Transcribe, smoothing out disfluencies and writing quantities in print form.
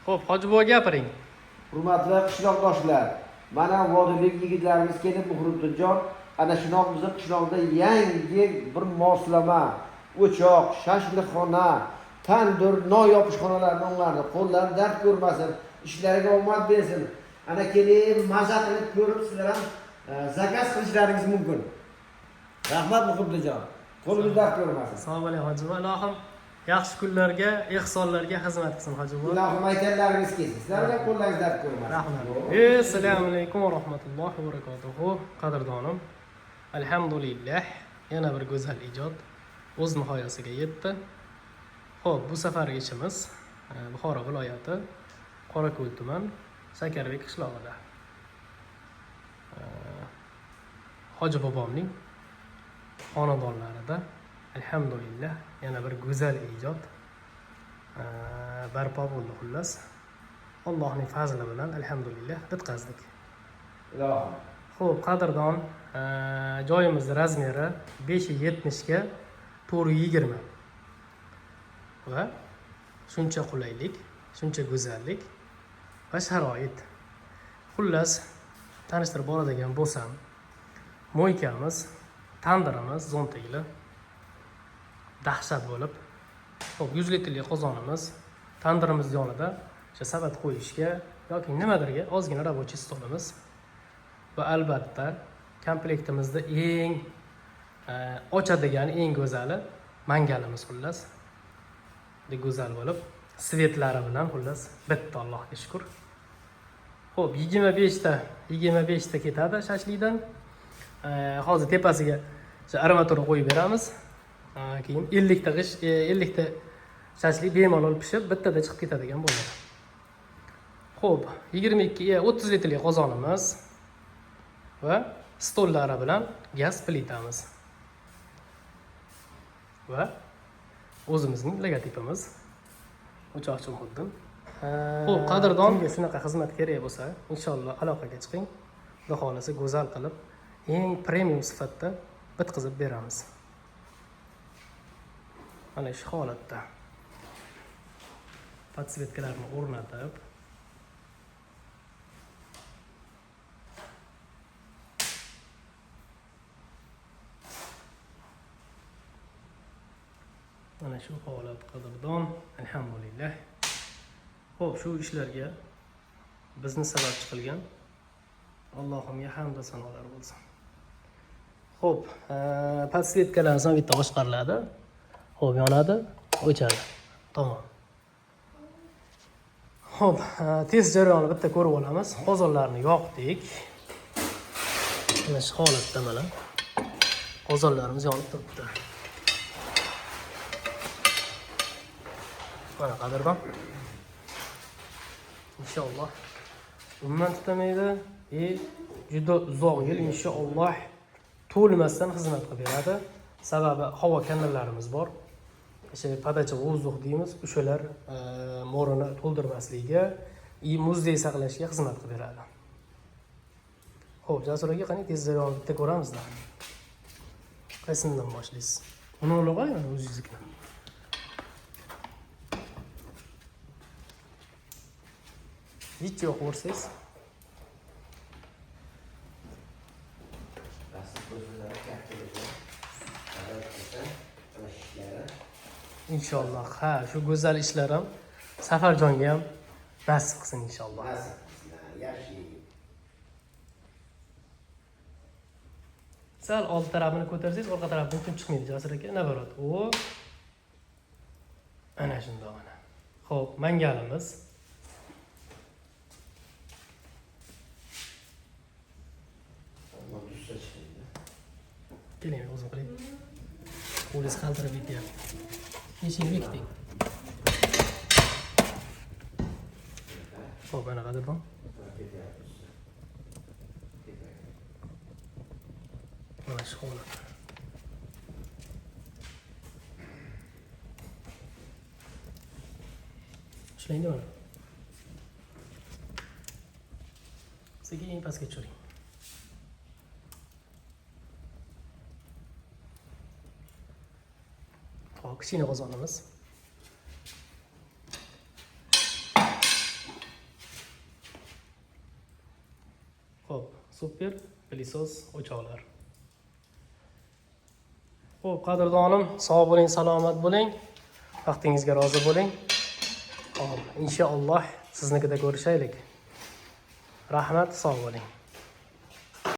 Xo'p, Hoji buva, gapiring. Hurmatli qishloqdoshlar, mana vodiylik yigitlarimiz kelib, Muhriddinjon, ana shunoq bizni qishloqda yangi bir moslama, o'choq, shashlikxona, tandir, non yopish xonalarini o'nglardi. Qo'llari dard ko'rmasin, ishlariga omad bersin. Ana kelib, maza qilib ko'rib, sizlar ham zakaz qilishlaringiz mumkin. Rahmat, Muhriddinjon. Qo'lingiz dard ko'rmasin. Assalomu alaykum, Hoji buva. Ilohim yaxshi kunlarga, ehsonlarga xizmat qilsin, Hoji buva. Ilohim aytganlaringiz kelsin. Sizlar ham qo'llaringiz dard ko'rmasin. Rahmat. Assalomu alaykum va rahmatullohi va barakatuhu. Qadrdonim. Alhamdulillah, yana bir go'zal ijod o'z nihoyasiga yetdi. Xo'p, bu safargi ishimiz Buxoro viloyati Qorako'l tuman Shakarbek qishlog'ida. Hoji bobomning xonadonlarida alhamdulillah yana bir go'zal ijod barpo bo'ldi xullas. Allohning fazli bilan alhamdulillah bitkazdik. Ilohim. Xo'p, qadrdon, joyimiz razmeri 5.70 ga 4.20 va shuncha qulaylik, shuncha go'zallik va sharoit. Xullas, tanishtirib boradigan bo'lsam, мойка miz, tandirimiz zontakli, dahshat bo'lib, xo'p, 100 litrli qozonimiz, tandirimiz yonida o'sha savat qo'yishga yoki nimadirga ozgina рабочий stolimiz va albatta komplektimizda eng ochadigan eng go'zali mangalimiz xullas. Juda go'zal bo'lib, свет lari bilan xullas bitta, Allohga shukur. Xo'p, 25 ta 25 ta ketadi shashlikdan. Hozir tepasiga o'sha armatura qo'yib beramiz. Keyin 50 ta g'isht, 50 ta shashlik bemalol pishib, bittada chiqib ketadigan bo'ladi. Xo'p, 22 30 litrli qozonimiz va stollari bilan gaz plitamiz. Va o'zimizning logotipimiz O'choqchi Muhiddin. Xo'p, qadrdon, kimga shunaqa xizmat kerak bo'lsa, inshaalloh aloqaga chiqing. Xudo xohlasa go'zal qilib, eng premium sifatda bitqizib beramiz. Mana shu holatda подсветка larni o'rnatib, mana shu holat, qadrdon, alhamdulillah. Xo'p, shu ishlarga bizni sababchi qilgan Allohimga hamd va sanolar bo'lsin. Xo'p, подсветка larni bitta boshqariladi. Xo'p, yonadi, o'chadi. Tamom. Xo'p, test jarayonini bitta ko'rib olamiz. Qozonlarni yoqdik. Mana shu holatda mana qozonlarimiz yonib turibdi. Mana, qadrdon. Inshaalloh umuman tutamaydi и juda uzoq yil inshaalloh to'lmasdan xizmat qilib beradi. Sababi havo kanallarimiz bor. O'sha подача воздух deymiz, o'shalar mo'rini to'ldirmasligiga и muzdek saqlashga xizmat qilib beradi. Xo'p, Jasur aka, qani tez jarayonni bitta ko'ramizda. Qaysidan boshlaysiz? Uni olib oling, o'zingiznikini. Hech yo'q ko'rsangiz. Nasib ko'zlari katta bo'lsa, qadr qilsa, mana ishlari. Inshaalloh. Ha, shu go'zal ishlar ham Safarjonga ham nasib qilsin inshaalloh. Nasib qilsin, yaxshi. Sal old tarafini ko'tarsangiz, orqa tarafidan kun chiqmaydi, Jasur aka, наоборот. O. Ana shundoq ana. Xo'p, mangalimiz. Ammo tushsa chiqmaydi. Keling, o'zim qilay. Qo'lingiz qaltirab ketyapti. Eshikni bekiting. Xo'p, mana, qadrdon. Mana ketyapti usta. Tepaga. Mana shu holat. Ushlang mana. Sekin pastga tushiring. Xo'p, kichkina qozonimiz. Super пылесос o'choqlar. Xo'p, qadrdonim, sog' bo'ling, salomat bo'ling. Vaqtingizga rozi bo'ling. Xo'p, inshaalloh siznikida ko'rishaylik. Rahmat, sog' bo'ling.